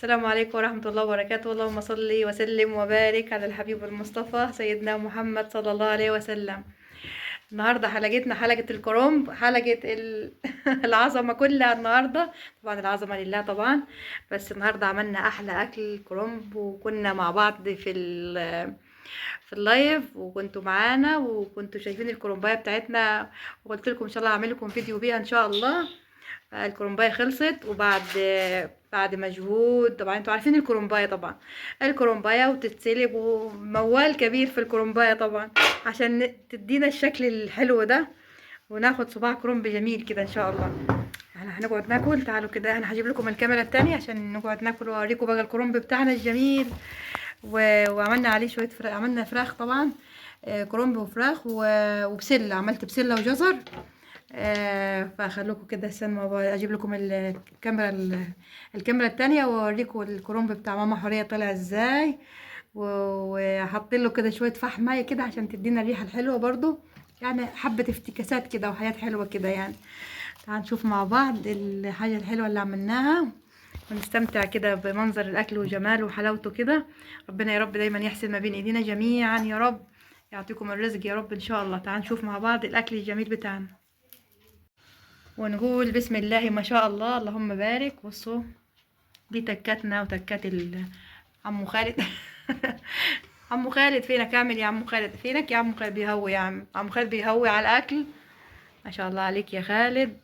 السلام عليكم ورحمة الله وبركاته. اللهم صل وسلم وبارك على الحبيب المصطفى سيدنا محمد صلى الله عليه وسلم. النهاردة حلقتنا حلقة الكرنب، حلقة العظمة كلها النهاردة. طبعا العظمة لله طبعا، بس النهاردة عملنا أحلى أكل كرنب، وكنا مع بعض في ال live، وكنتوا معانا وكنتوا شايفين الكرنبايه بتاعتنا، وقلت لكم ان شاء الله هعمل لكم فيديو بيها ان شاء الله. الكرنبايه خلصت، وبعد مجهود طبعا، انتوا عارفين الكرنبايه طبعا، الكرنبايه وتتسلب وموال كبير في الكرنبايه طبعا عشان تدينا الشكل الحلو ده، وناخد صباع كرنب جميل كده ان شاء الله. احنا هنقعد ناكل، تعالوا كده انا هجيب لكم الكاميرا التانية عشان نقعد ناكل واوريكم بقى الكرنب بتاعنا الجميل. وعملنا عليه شوية فراخ، عملنا فراخ طبعا، كرنب وفراخ وبسله، عملت بسلة وجزر. فخلوكم كده استنوا اجيب لكم الكاميرا التانية واوريكم الكرنب بتاع ماما حورية طلع ازاي، وحاطين له كده شوية فحمايه كده عشان تدينا الريحة الحلوة برضو، يعني حبه افتكاسات كده وحاجات حلوة كده يعني. تعالوا نشوف مع بعض الحاجة الحلوة اللي عملناها، ونستمتع كده بمنظر الاكل وجماله وحلاوته كده. ربنا يا رب دايما يحسن ما بين ايدينا جميعا يا رب، يعطيكم الرزق يا رب ان شاء الله. تعالوا نشوف مع بعض الاكل الجميل بتاعنا، ونقول بسم الله ما شاء الله اللهم بارك. بصوا دي تكاتنا وتكات عمو خالد. عمو خالد فينك؟ اعمل يا عمو خالد، فينك يا عمو خالد؟ بيهوي يا عم، عمو خالد بيهوي على الاكل. ما شاء الله عليك يا خالد.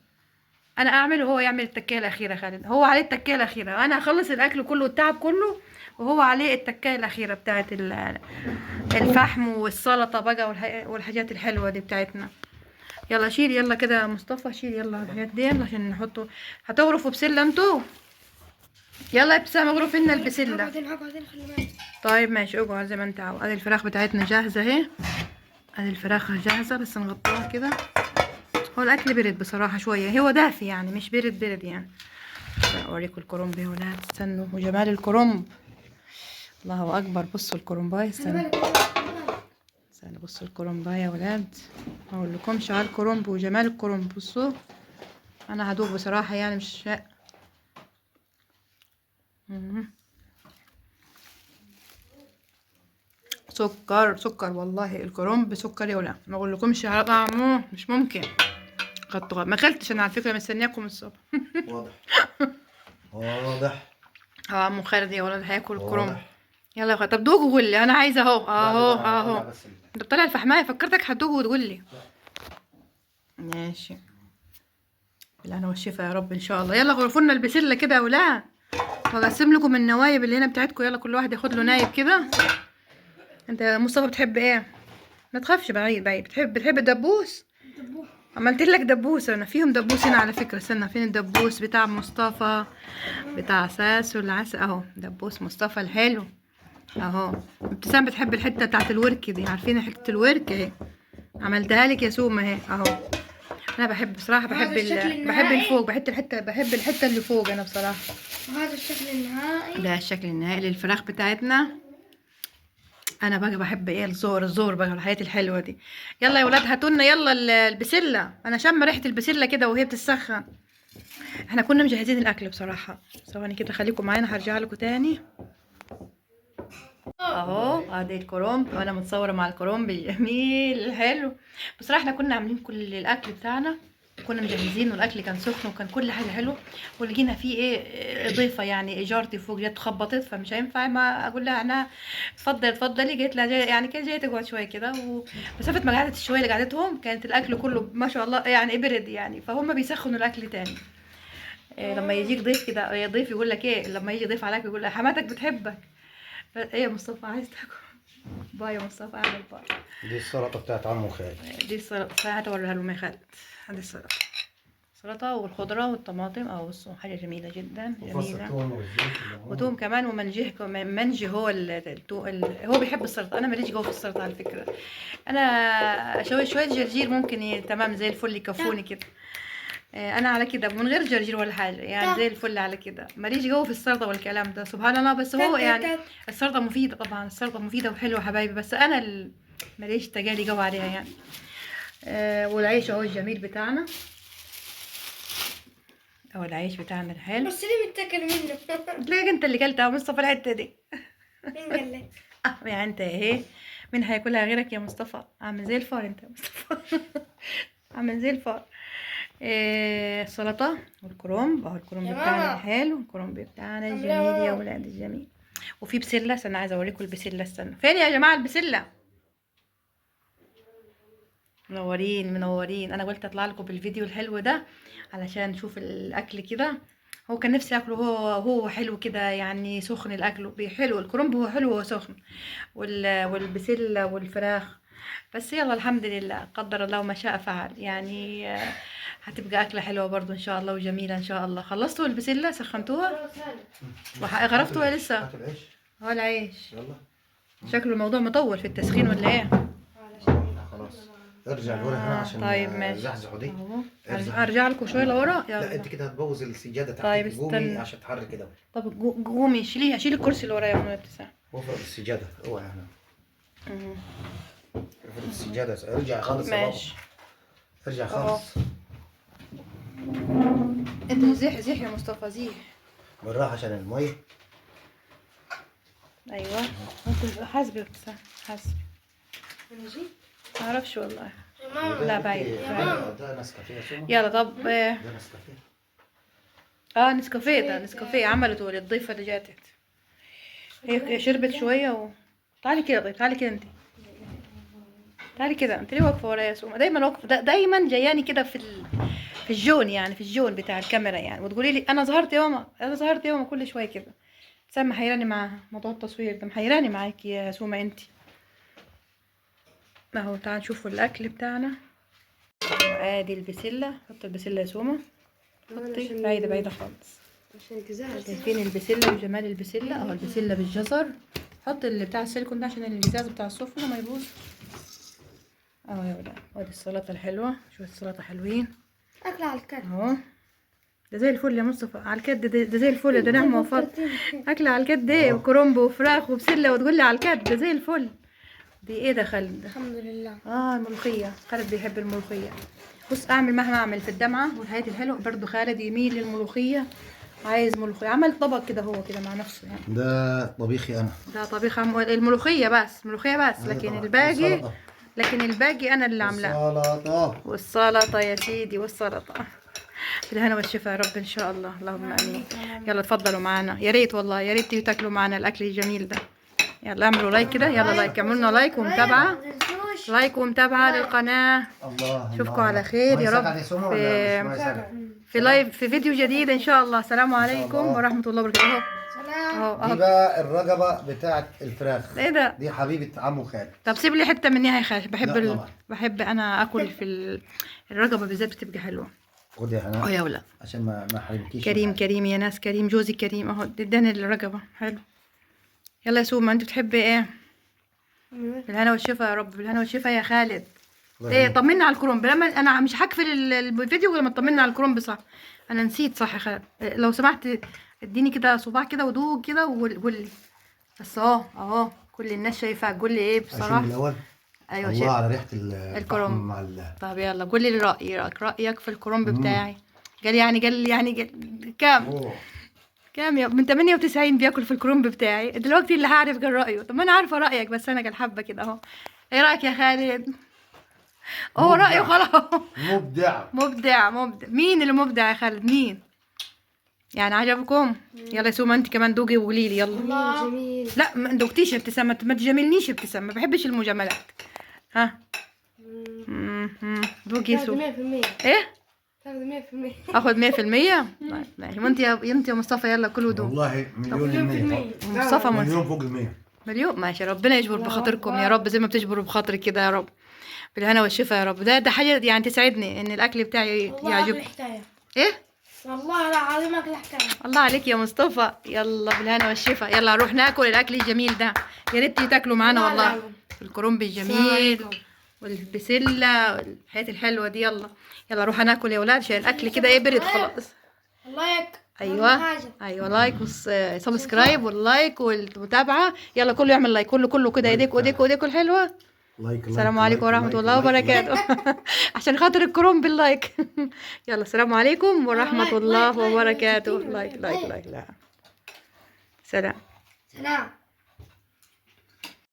انا اعمل وهو يعمل التكايه الاخيرة. خالد هو عليه التكايه الاخيرة، انا اخلص الاكل كله والتعب كله، وهو عليه التكايه الاخيرة بتاعت الفحم والسلطة بقى والحاجات الحلوة دي بتاعتنا. يلا شيل، يلا كده يا مصطفى شيل يلا الحاجات دي يلا عشان نحطه. هتغرفوا بسلة انتوا؟ يلا يا ابتسام اغرفي لنا البسله. هقعد هنا، خلي بالك. طيب ماشي اقعد زي ما انت عاوز. ادي الفراخ بتاعتنا جاهزة اهي، ادي الفراخ جاهزة بس نغطيها كده. هو الاكل برد بصراحة شوية، هو دافي يعني مش برد برد يعني. اوريكم الكرنب يا ولاد، استنوا وجمال الكرنب، الله اكبر. بصوا الكرنبايه، خلي استنوا بالك، خلي بالك. استنوا بصوا الكرنبايه يا ولاد، ما اقولكمش على الكرنب وجمال الكرنب. بصوا انا هدوق بصراحة يعني مش سكر سكر والله، الكرنب سكر يا ولاد، ما اقولكمش على طعمه مش ممكن. غطوا ما اكلتش انا على فكرة، مستنياكم الصبح. واضح واضح. عمو خالد يا ولاد هياكل الكرنب. واضح. يلا يا خالد، طب دوق وقول لي، انا عايزه اهو اهو لا، لا، اهو. بس انت بتطلع الفحمايه، فكرتك هتدوق وتقول لي. ماشي بالهنا والشفا يا رب ان شاء الله. يلا غرفوا لنا البسله كده يا ولاد، وهقسم لكم النوايب اللي هنا بتاعتكم. يلا كل واحد ياخد له نايب كده. انت يا مصطفى بتحب ايه؟ ما تخافش، بعيد بعيد. بتحب الدبوس؟ دبوه. عملت لك دبوس انا، فيهم دبوس هنا على فكرة. استنى فين الدبوس بتاع مصطفى بتاع ساسو العسل؟ اهو دبوس مصطفى الحلو اهو. ابتسام بتحب الحتة بتاعت الورك دي، عارفين حتة الورك اهي، عملتها لك يا سومه اهي اهو. انا بحب بصراحة، بحب هذا الشكل بحب النهائي. الفوق، بحب الحتة، بحب الحتة اللي فوق انا بصراحة. وهذا الشكل النهائي. ده الشكل النهائي للفراخ بتاعتنا. انا بقى بحب ايه؟ الزور، الزور بقى الحاجات الحلوة دي. يلا يا ولاد هاتوا لنا يلا البسله، انا شامة ريحه البسله كده وهي بتسخن. احنا كنا مجهزين الاكل بصراحة. ثواني كده خليكم معانا هرجع لكم تاني. اهو ادي الكرنب، وانا متصورة مع الكرنب الجميل الحلو. بصراحة احنا كنا عاملين كل الاكل بتاعنا، كنا مجهزين، والاكل كان سخن وكان كل حاجة حلو. ولقينا فيه ايه ضيفه يعني جارتي فوق جت خبطت، فمش هينفع ما اقول لها انا اتفضلي اتفضلي. جيت لها جاي يعني كان جاية تقعد شوية كده، ومسافه ما قعدت الشويه اللي قعدتهم كانت الاكل كله ما شاء الله يعني برد يعني، فهم بيسخنوا الاكل تاني. إيه لما يجيك ضيف كده، إيه ضيف يقول لك ايه لما يجي ضيف عليك يقول لك حماتك بتحبك. ايه يا مصطفى عايز تاكل؟ bye يا مصطفى، اعمل bye. دي السلطة بتاعت عمو خالد. دي السلطة هتوريها لهم يا خالد. هذه السلطة، السلطة والخضره والطماطم اهو. بصوا حاجة جميلة جدا، وفص جميلة. الثوم والزيت والليمون. وتوم كمان، ومنجه كمان، منجي هو هو بيحب السلطة. انا ماليش جو في السلطة على فكرة. انا شوية شوية جرجير ممكن تمام زي الفل يكفوني كده. انا على كده من غير جرجير ولا حاجة يعني، زي الفل على كده. ماليش جو في السلطة والكلام ده سبحان الله. بس هو يعني السلطة مفيدة طبعا، السلطة مفيدة وحلوه حبايبي، بس انا ماليش تجالي جو عليها يعني. والعيش اهو الجميل بتاعنا اهو العيش بتاعنا الحلو. بس ليه متاكل منه؟ تلاقيك انت اللي كلت يا مصطفى الحتة دي. مين قال لك؟ يعني انت ايه، مين هياكلها غيرك يا مصطفى؟ عامل زي الفار انت يا مصطفى. عامل زي الفار. السلطة والكرنب اهو، الكرنب يا بتاعنا ماما. الحلو، الكرنب بتاعنا عاملة الجميل يا ماما. ولاد الجميل. وفي بسلة، استنى عايزه اوريكم البسله. استنى، فين يا جماعة البسله؟ منورين منورين. انا قلت اطلع لكم بالفيديو الحلو ده علشان نشوف الاكل كده. هو كان نفسي اكله هو حلو كده يعني، سخن الاكل حلو، الكرنب هو حلو وهو سخن، والبسله والفراخ. بس يلا الحمد لله، قدر الله ما شاء فعل يعني. هتبقى اكله حلوة برضو ان شاء الله وجميلة ان شاء الله. خلصتوا البسله؟ سخنتوها؟ غرفتوا ولا لسه؟ هات العيش. هو العيش يلا. شكله الموضوع مطول في التسخين ولا ايه؟ خلاص ارجع لورا هنا عشان طيب ماشي. زحزحوا دي. اهو ارجع. ارجع لكم شوية لورا. لا يلا انت كده هتبوظ السجادة تحت. طيب قومي استنى. عشان تحرك كده. طب قومي شيليها، شيلي الكرسي اللي ورايا يا ام ابتسام. وافرد السجادة، اوعي هنا. افرد السجادة، ارجع خالص يا بابا. ماشي ارجع أهو. خالص. انت زيح زيح يا مصطفى زيح. بالراحة عشان المية. ايوه انت حاسبي يا ابتسام، حاسبي. انا جيت ما اعرفش والله. يا ماما. لا، بعيد، بعيد. ده نسكافيه يا سوما. يلا طب. ده نسكافيه. نسكافيه، ده نسكافيه عملته للضيفه اللي جاتت. هي شربت شوية تعالي كده. طيب تعالي كده انت، تعالي كده. انت ليه واقفة ورايا يا سوما؟ دايما واقفة، دايما جاياني كده في الجون يعني، في الجون بتاع الكاميرا يعني، وتقولي لي انا ظهرت يا ماما، انا ظهرت يا ماما كل شوية كده. سام محيراني معاها موضوع التصوير ده، محيراني معاكي يا سوما انت. اهو تعالوا نشوفوا الاكل بتاعنا. ادي البسله، حط البسله يا سوما، حطي بعيدة بعيدة خالص. عشان القزاز. شايفين البسله وجمال البسله؟ اهو البسله بالجزر. حط اللي بتاع السيليكون ده عشان القزاز بتاع السفرة ما يبوظ. اهو يا ولاد، وادي السلطة الحلوة، شوية السلطة حلوين اكل على الكرت. اهو. ده زي الفل يا مصطفى، على الكد ده زي الفل، ده نعمه وفضل. اكل على الكد ايه؟ وكرنب وفراخ وبسله وتقول لي على الكد، ده زي الفل. دي ايه ده خالد؟ الحمد لله. الملوخية، خالد بيحب الملوخية. بص اعمل مهما اعمل في الدمعة والحياة الحلوة برضو خالد يميل للملوخيه، عايز ملوخية. عمل طبق كده هو كده مع نفسه يعني. ده طبيخي انا. ده طبيخ الملوخية بس، ملوخية بس، لكن طبعاً. الباقي، والسلطة. لكن الباقي انا اللي عاملاه. السلطة. والسلطة يا سيدي، والسلطة. بالهنا والشفا يا رب ان شاء الله، اللهم امين. يلا اتفضلوا معانا، يا ريت والله، يا ريت تيجوا تاكلوا معانا الاكل الجميل ده. يلا اعملوا like كده، يلا like، اعملوا لنا like ومتابعة، ما تنسوش. like ومتابعة للقناة. الله. اشوفكم على خير يا رب في live، في فيديو جديد ان شاء الله. السلام عليكم الله. ورحمة الله وبركاته. اهو سلام. اهو دي اهو. بقى الرقبة بتاعت الفراخ. ايه ده؟ دي حبيبه عمو خالد. طب سيب لي حتة منيها يا خالد، بحب لا طبعا. بحب انا اكل في الرقبة بالذات، بتبقى حلوة. خدي يا اه هنا يا ولاد. عشان ما حرمكيش. كريم كريم يا ناس، كريم جوزي كريم اهو، اداني الرقبة حلو. يلا يا سوما، انت بتحبي ايه؟ بالهنا والشفا يا رب، بالهنا والشفا يا خالد. ايه طمنا على الكرنب، لما انا مش هقفل الفيديو لما تطمنا على الكرنب صح؟ انا نسيت صح يا خالد. إيه، لو سمحت اديني كده صباع كده ودوق كده وقول لي بس. اهو اهو كل الناس شايفاك، قول لي ايه بصراحة. الاول. ايوه الله شايف على ريحه الكرنب. مع طب يلا قول لي رايك في الكرنب بتاعي. قال يعني، قال يعني، قال كام؟ أوه. كام يا من 98 بياكل في الكرنب بتاعي دلوقتي اللي هعرف قال رايه. طب ما انا عارفه رايك، بس انا قال حبه كده اهو. ايه رايك يا خالد؟ هو رايه خلاص. مبدع. مبدع مبدع. مين اللي مبدع يا خالد؟ مين يعني عجبكم؟ يلا يا سوما انت كمان دوقي وقولي لي. يلا. جميل جميل. لا ما دوقتيش يا ابتسام، ما تجاملنيش يا ابتسام، ما بحبش المجاملات. ها دوقي يا سوما. 100%. ايه؟ تاخذ 100%. اخد 100%؟ طيب ماشي. وانت يا انت يا مصطفى يلا كل ودوق. والله مليون المية. مصطفى مليون فوق المية. مليون. ماشي، ربنا يجبر بخاطركم يا رب زي ما بتجبروا بخاطري كده يا رب. بالهنا والشفا يا رب. ده حاجة يعني تسعدني ان الاكل بتاعي يعجبكم. ايه؟ والله العظيم اكل حكاية. الله عليك يا مصطفى. يلا بالهنا والشفا. يلا نروح ناكل الاكل الجميل ده، يا ريت تاكلوا معانا والله. الكرنب الجميل والبسله والحاجات الحلوة دي. يلا يلا روح ناكل يا ولاد عشان الاكل كده ايه برد خلاص. like. ايوه ايوه like و subscribe وال like والمتابعة. يلا كله يعمل like، كله كله كده، ايديك وايديك وايديك الحلوة. like. السلام like، عليكم like، ورحمة like، الله like، وبركاته. عشان خاطر الكرنب ال like. يلا السلام عليكم ورحمة like، الله like، like، وبركاته. like، like like like. لا، سلام. سلام.